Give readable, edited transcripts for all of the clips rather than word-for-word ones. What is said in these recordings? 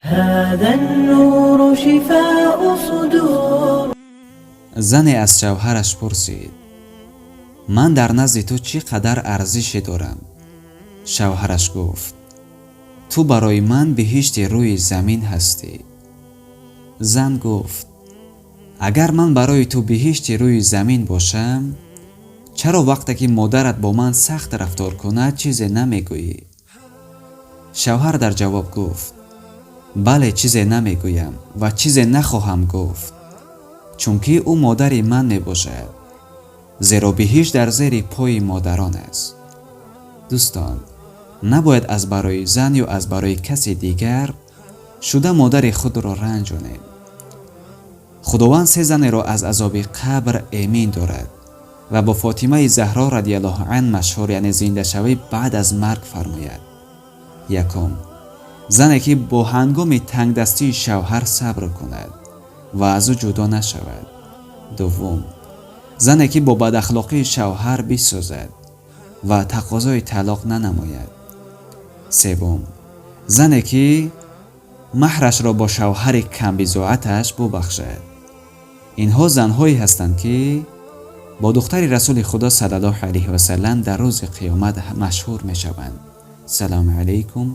هذا النور شفاء صدور. Зане аз шавҳараш пурсид: «Ман дар назди ту чӣ қадар арзише дорам?» Шавҳараш гуфт: «Ту барои ман биҳишти рӯи замин ҳастӣ». Зан гуфт: «Агар ман барои ту биҳишти рӯи замин бошам, чаро вақте ки модарат бо ман сахт рафтор кунад, чизе намегӯӣ?» Шавҳар дар ҷавоб гуфт: «Бале, чизе намегӯям ва чизе нахоҳам гуфт, чунки ӯ модари ман мебошад, зеро биҳишт дар зери пои модарон аст». Дӯстон, набояд аз барои зан ё аз барои каси дигар шуда модари худро ранҷонем. Худованд се занеро аз азоби қабр эмин дорад ва бо Фотимаи Заҳро радиаллоҳу ан машҳур, яъне зиндашавӣ баъд аз марг фармояд. Якум, зане ки бо ҳангоми тангдастии шавҳар сабр кунад ва аз ӯ ҷудо нашавад. Дуввум, зане ки бо бадахлоқии шавҳар бисӯзад ва тақозои талоқ нанамояд. Севум, зане ки маҳрашро бо шавҳари камбизоаташ бубахшад. Инҳо занҳое ҳастанд, ки бо духтари Расули Худо саллаллоҳу алайҳи васалам дар рӯзи қиёмат машҳур мешаванд. Салому алайкум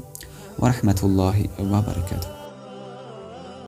ва раҳматуллоҳи ва баракатуҳ.